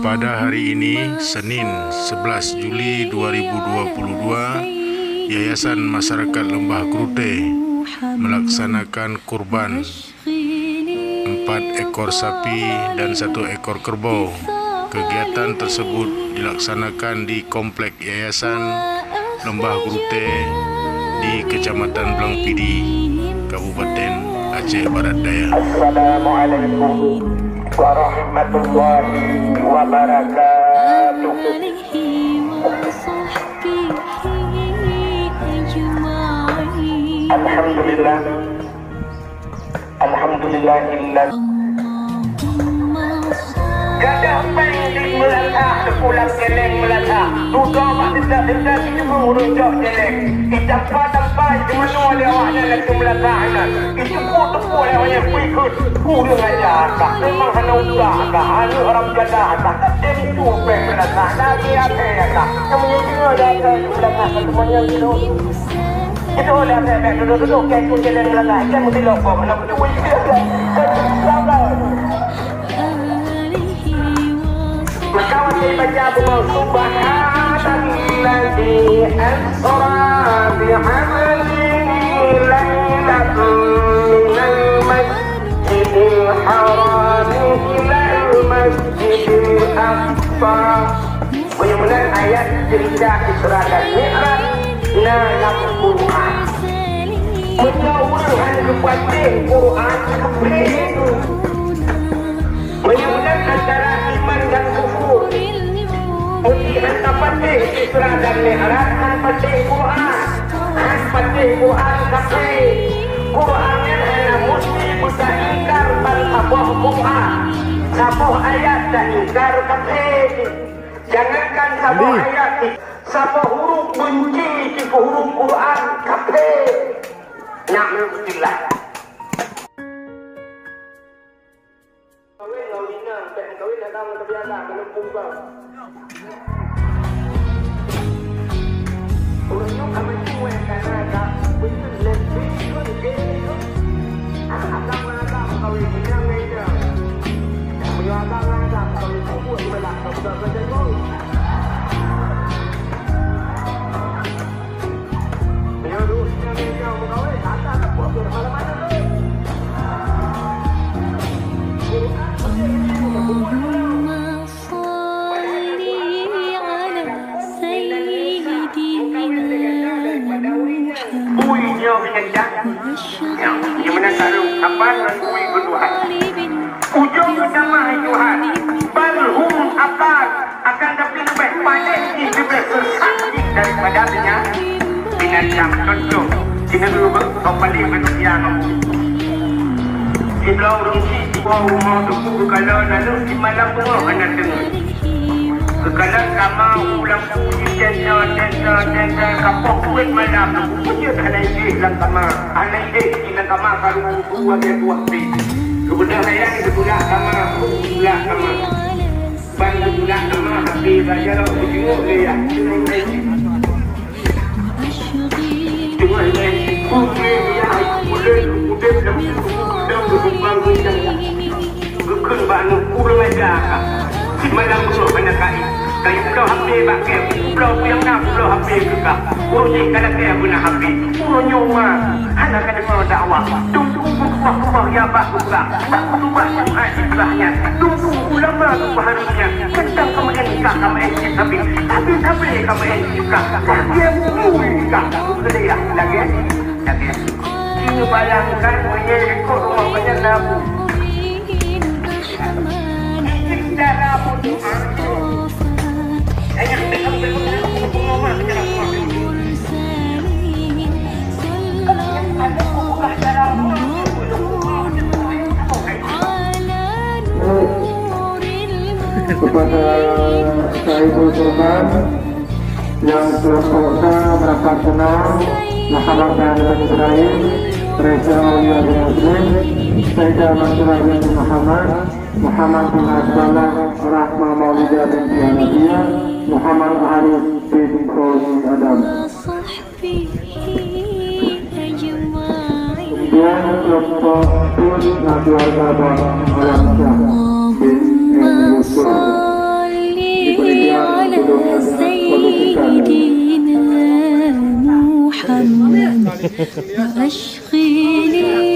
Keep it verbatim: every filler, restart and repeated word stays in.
Pada hari ini, Senin, sebelas Juli dua ribu dua puluh dua, Yayasan Masyarakat Lembah Gerute melaksanakan kurban empat ekor sapi dan satu ekor kerbau. Kegiatan tersebut dilaksanakan di Komplek Yayasan Lembah Gerute di Kecamatan Blang Pidi, Kabupaten Aceh Barat Daya. Assalamualaikum warahmatullahi wabarakatuh. Alhamdulillah. Alhamdulillahilladzi. Gadoh péng di Meulathah, teupulang céléng Meulathah. Dudoe bak seuta-seuta sijumeung ureueng jok céléng. Itampa-tampa ijeumanoe lé awaknyan lam Meulathah nyan. Iteupue-teupue lé awaknyan, pih kheun, ureueng aja kah, memang hana usah kah, aneuk haram jadah kah, ka tem su péng Meulathah, lagèe akhé kah. Nyang meunyoe deungoe akhé Meulathah, ka teumanyong jinoe. Itu lah bèk-bèk duduk-duduk, kayak kucing yang melanggar, ikan mesti lokong, nak betul, betul, betul. Maka waktu baca bunga, Subhanalladzi asra bi'abdihi lailan minal masjidil harami ilal masjidil aqsa. Meunyoe meunan ayat ceurita Isra dan Mi'raj na lam Quran. Meunyoe ureueng hana geupatéh Quran, kafé. Meunyoe meunan antara iman dan kufur. Meunyoe hana patéh Isra dan Mi'raj, hana patéh Quran. Hana patéh Quran, kafé. Quran nyan hana musti beuta ingkar ban saboh Quran. Saboh ayat ta ingkar, kafé. Jangankan saboh ayat, saboh huruf beunci cit keu huruf Quran, kafé. Na'udzubillah. Kawin ngon inong, bèk kawin lam tabiat, lam kampung bang. Ureueng nyoe ka meucuba kana ka beutôi lé. Bui nyoe kencang. Nyang, nyang meunan talu kapan ngon bui keu Tuhan. Ujong utama Tuhan. Bal hum akan, akan tapi leubeh paléh jih, leubeh sesat jih daripada binatang. Binatang, contoh, sineuk lubek, kau paléh manusia ngon bui. Sibloe ureueng chik jiwoe rumoh teungku, geukalon aneuk simalam beungoh hana teungeut. Geukalon kama u lampu jitenten-tenten-tenten, kapoh peuet malam, peue jeuet hana idéh lam kama, hana idéh di lam kama, ka ruku-ruku lagèe tuah pih. Geubeudôh ayat geutulak kama, geutulak kama. Ban geutulak kama, hapé bak jaroe, geujenguk lé yah. Teungoh lé, peureulèe yah, udép, udép lam kubu, dan geutumpang geuncang. Geukheun bak aneuk, "Kurang aja kah! Simalam beungoh hana kait. Kayue bloe hapé bak kèe, bloe peue nyang na bloe hapé keu kah. Uroe jih ka lakèe beuna hapé. Uroe nyoe ma hana ka deungoe dakwah. Teungku geukeubah-keubah ya bak geupeugah. Bak khutubah Jumat di seublah nyan. Teungku ulama geupeugah hareuem nyan. Teuntang kamoe kah, kamoe cit sabe. Sabe-sabe kamoe cit kah. Lagèe bui kah. Keu dia, lagèe, lagèe." Cuba bayangkan, meunyoe likot rumoh banyak nabu. Kepada Saiful Sultan, yang kelompok K merapat senang, Muhammad Rahman Ibrahim, Reza Aulia bin Muslim, Saida Mansura binti Muhammad, Muhammad bin Hasbalah, Rahma Maulidah binti Hanafiah, Muhammad Arif bin Fauzi Adam. Kemudian kelompok Pun dan keluarga Bang Alamsyah bin M Yusuf. وأشغلي